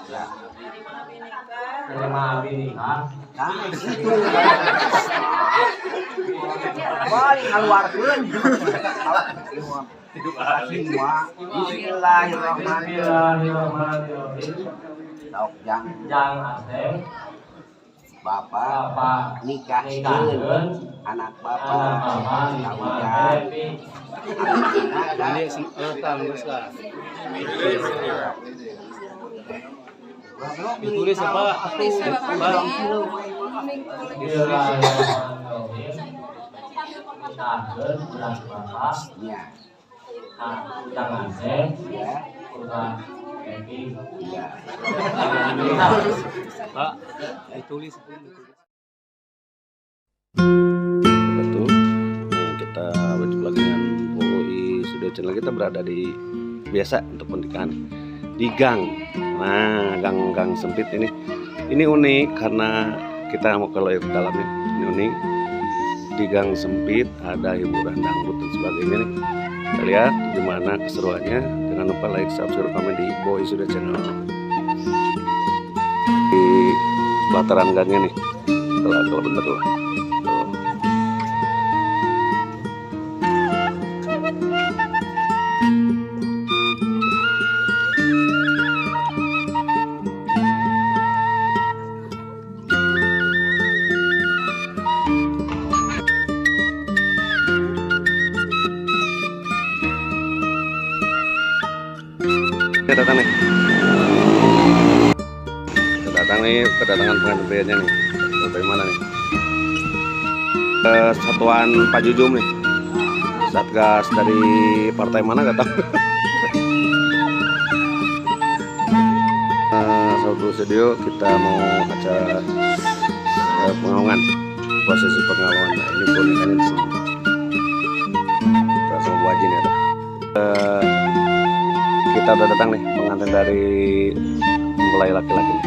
Ya. Nerima abi nikah. Nah, gitu. Paling ngaluarkeun. Semua. Bismillahirrahmanirrahim. Bismillahirrahmanirrahim. Sok jang Jang Aseng, bapak bapak nikahkeun nikahkeun anak anak bapak bapak ka Lima Ujang. Happy. Ditulis apa? Bismillahirrahmanirrahim. Nikahkeun budak bapak Ya, ka Ujang Aseng, ya, putra Happy. ya. Pak, ditulis. Betul. Nih kita berjumpa lagi dengan Boy Studio Channel. Kita berada di biasa untuk pernikahan di gang. Nah, gang-gang sempit ini. Ini unik karena kita mau ke ke dalamnya. Ini unik. Di gang sempit ada hiburan dangdut dan sebagainya nih. Kita lihat gimana keseruannya. Jangan lupa like, subscribe, komen di Boy Studio Channel. Di pelataran gangnya nih. Kalau kalau bener lah. Tuh. Kita datang nih. Kita datang nih, kedatangan pengantin prianya nih. Dari mana nih? Satuan Pak Jujum nih. Satgas dari partai mana gak tahu. Satu studio kita mau acara pengalongan, prosesi pengalongan. Nah, ini pernikahannya di sini. Kita sama Bu Haji nih ada. Kita udah datang nih pengantin dari mempelai laki-laki nih.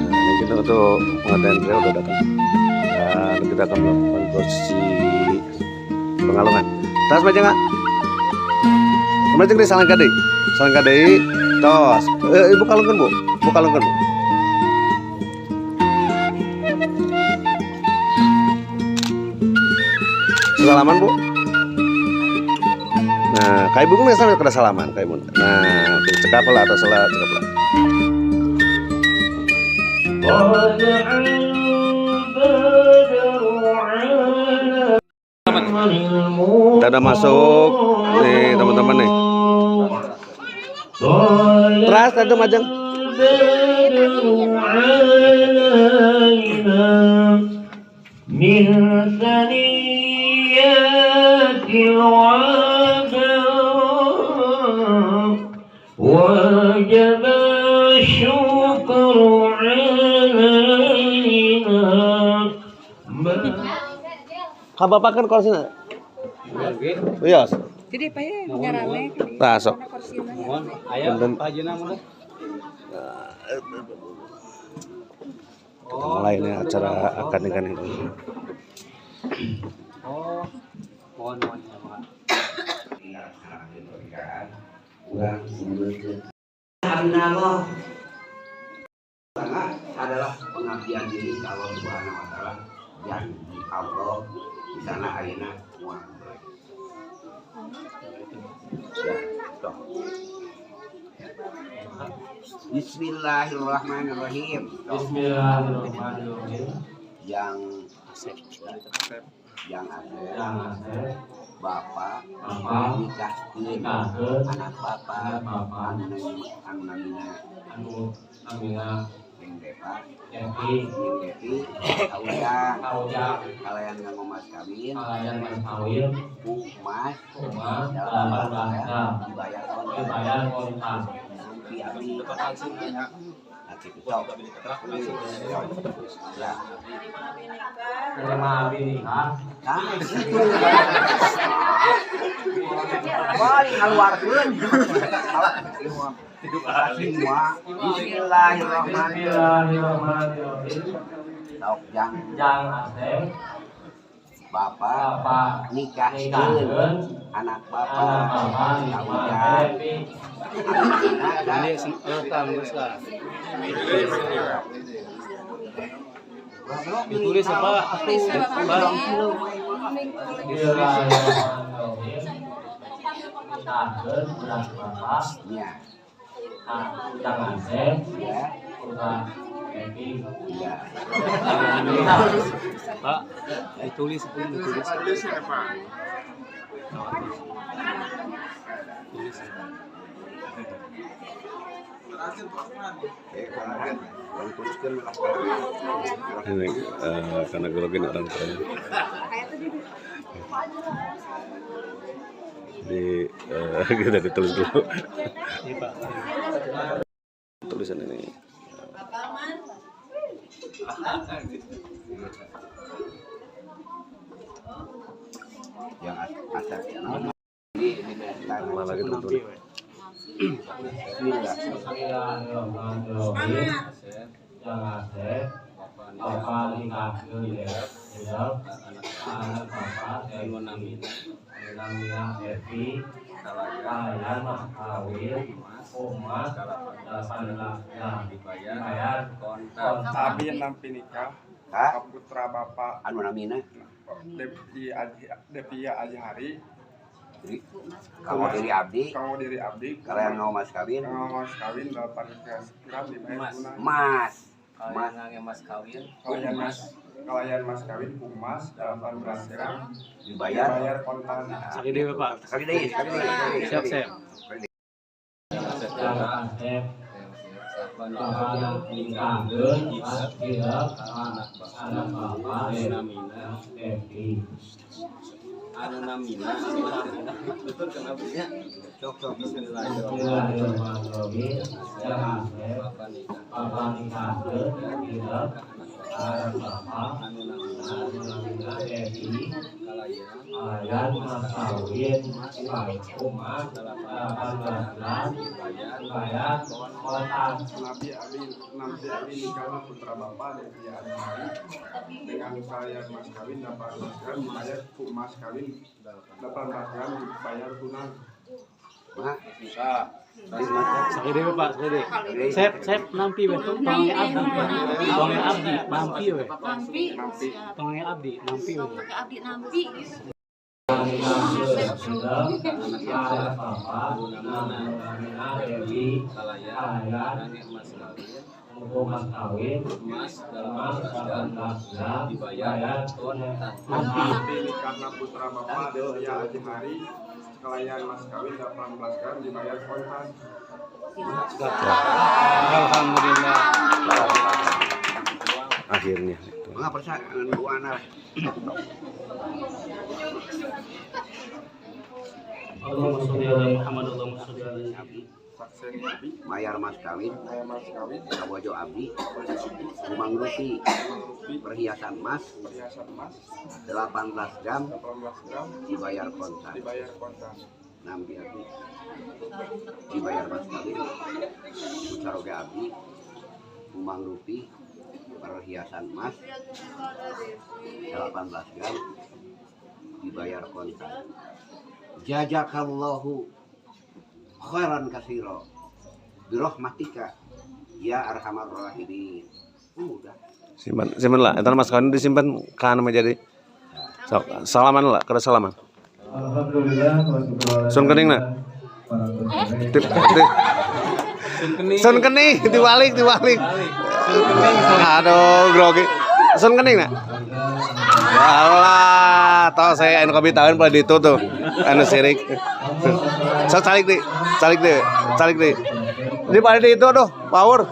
Nah, ini kita untuk pengantin pria udah datang dan kita akan melakukan prosesi pengalongan. Tas macam nggak? Macam di salang kadei, salang kadei, tos. Ibu kalungkan bu, bu kalungkan bu. Salaman bu. Nah, kayak ibu kan biasa kada salaman kayak ibu. Nah, cekap lah atau salah cekap lah. Kita udah masuk nih teman-teman nih. Teras tadi majang. من ثنيات الوداع وجب الشكر علينا. Ka bapak kan kalau sini. Iya. Jadi apa ya ngarame? Tah sok. Mohon, ayo Punten. Pak Hajina mulai. Kita mulai nih acara akad nikah nih teman-teman. Oh, mohon mohon ya, Pak. Allah karena adalah pengabdian diri ke Allah Subhanahu wa taala janji Allah di sana ayeuna moal. Ya, toh. Bismillahirrahmanirrahim. Toh. Bismillahirrahmanirrahim. Yang yang ada Jang Aseng, bapak bapak nikahkeun nikahkeun anak bapak anak bapak anu anu namina anu namina Neng Depa Epi Neng Depi ka Ujang ka Ujang kalayan nganggo mas kawin kalayan mas kawin ku emas emas 8 gram dibayar kontan dibayar kontan nampi abdi. Nah, gitu sok. Ya. Nerima abi nikah. Nah, gitu. Paling ngaluarkeun. Semua. Bismillahirrahmanirrahim. Bismillahirrahmanirrahim. Sok jang Jang Aseng, Bapak Bapak nikahkeun nikahkeun anak anak bapak bapak ka Ujang. Devi. Ini tanggus lah. Ditulis apa? Pak. Bismillahirrahmanirrahim. Nikahkeun budak bapak Ya, ka Ujang Asep ya, putra Devi. ya. Pak, ditulis pun ditulis. Tulis. Ini karena grogi nih orang tuanya. Di kita ditulis dulu. Iya, Pak. Tulisan ini. Yang asap di Mana lagi Nampi, teman-teman. we. Bismillah. Bismillahirrahmanirrahim. Ujang Asep bapak nikahkeun ya anak bapak Devi, namina Devi, kalayan mas kawin emas 18 gram dibayar kontan. Abi nampi nikah Ka putra bapak anu namina Devi Aji Devia Azhari kamu diri abdi kamu diri abdi kalian mau mas kawin kamu mas kawin 18 gram dibayar tunai. Emas. Emas. Mas kawin. Kalayan mas kalayan mas kawin emas 18 gram Dibayar dibayar kontan. Sekali deui, Pak. Sekali deui, sekali deui, sekali deui. Siap, siap. Ujang Asep bapak nikahkeun anak bapak Devi. Sok sok. Bismillahirrahmanirrahim. Ujang Asep bapak nikahkeun anak bapak namina Devi, kalayan mas kawin emas 18 gram dibayar kontan. Nabi Abi Nabi Abi nikahlah putra bapak Devia Azhari dengan kalayan mas kawin 18 gram dibayar mas kawin 18 gram dibayar tunai. Mah. Sekali deui, Pak, sekali deui. Sep, sep nampi we. Tong abdi. Tong abdi, nampi we. Nampi. Nampi. Tong abdi, nampi we. Tong abdi nampi. Anak bapak namina Dewi, kalayan mas kawin emas 18 gram dibayar kontan. Nampi. Nabi nikahna putra bapak Devia Azhari kalayan mas kawin 18 gram dibayar kontan. Alhamdulillah. Akhirnya itu. Mangga persa dua lah. Allahumma sholli ala Muhammad, Allahumma sholli ala Nabi. Sakseni abdi Bayar mas kawin kalayan mas kawin kabojo abdi umang rupi rupi perhiasan emas perhiasan emas 18 gram 18 gram dibayar kontan. dibayar kontan. Nampi abdi dibayar mas kawin ucaroge abdi umang rupi perhiasan emas 18 gram dibayar kontan. Jazakallahu khairan katsira birahmatika ya arhamar rahimin. Udah. Simpan, simpan lah. Entar mas kawin disimpan kan menjadi. Sok, salaman lah, kada salaman. Alhamdulillah. Sun kening na. Tip, tip. Sun kening dibalik, dibalik. Aduh, grogi. Sun kening na. Ya Allah, tau saya anu kopi tahun pada itu tuh. Anu sirik. So calik deh, calik deh, calik deh. Di pada itu aduh, power.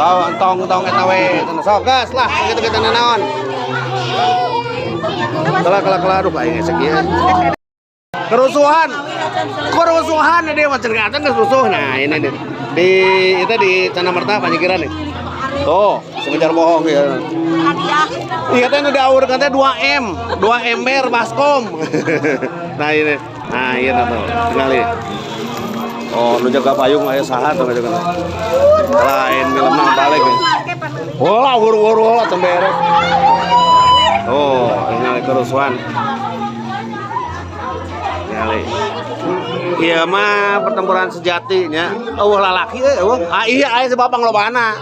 Oh, tong tong eta we. Sok gas lah, gitu kita nanaon. Kelah kelah kelah aduh aing gesek ieu. Kerusuhan. Kerusuhan dia macam kelihatan geus rusuh. Nah, ini nih. Di itu di Canamerta Panjikiran nih. Tuh, sekejar bohong ya. Iya teh nu diaur katanya 2 M, 2 ember baskom. Nah ini. Nah, iya tuh. Tinggal. Oh, nu jaga payung aya saha tuh jaga. Lain milemang balik ya. Hola wur-wur hola tembere. Oh, ini kerusuhan. Ningali. Ieu mah pertempuran sejati nya. Eueuh lalaki euy, eueuh. Ah iya aya sebab panglobana.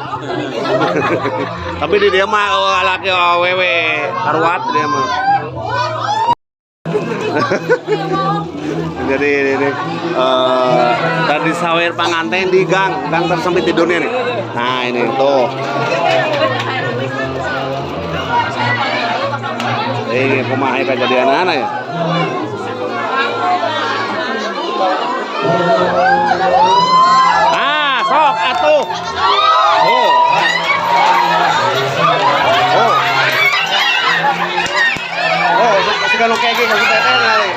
Tapi di dia mah eueuh lalaki awewe, karuat dia mah. Jadi ini tadi sawer panganten di gang tersempit di dunia nih. Nah ini tuh. Ini kumaha kejadian anak ya. Ah sok atuh. Oh. Oh. Oh, segala kayak gini maksudnya kali.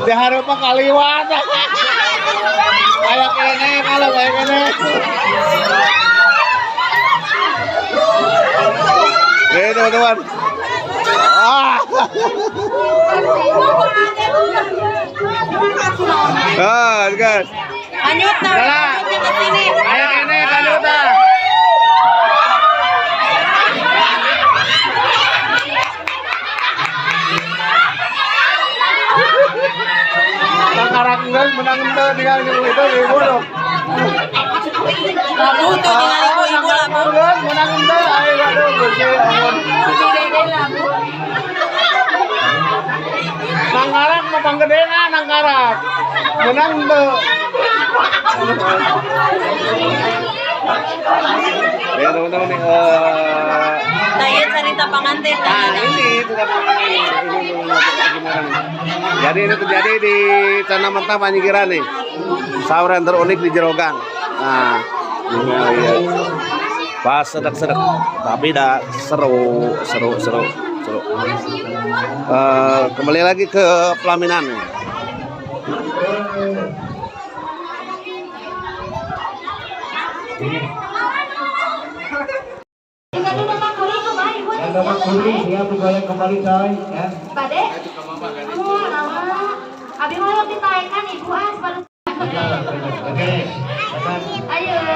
Diharap kaliwat. Ayo kene kalau kayak kene. Oke teman-teman. Ah. Ah, guys. Lanjut nah. Lanjut ke sini. Ayo kene lanjut nah. Takarak enggak menang ente tinggal itu ibu dong. Labu tuh tinggal ibu-ibu labu. Menang ente ayo aduh gusti ampun. Nangkarak mah panggedena nangkarak. Menang ente. Ya teman-teman nih. Nah, iya cerita panganten. Nah, ini cerita panganten. Jadi ini terjadi di Tanah Mentah Panyingkiran nih. Sahur yang terunik di Jerogang. Nah, ini ya. Pas sedek-sedek, tapi dah seru, seru, seru, seru. Kembali lagi ke pelaminan nih. Ya, bergoyang kembali coy ya. Bade? Oh, lama. Abi mau ditaikkan ibu ah. Oke. Ayo.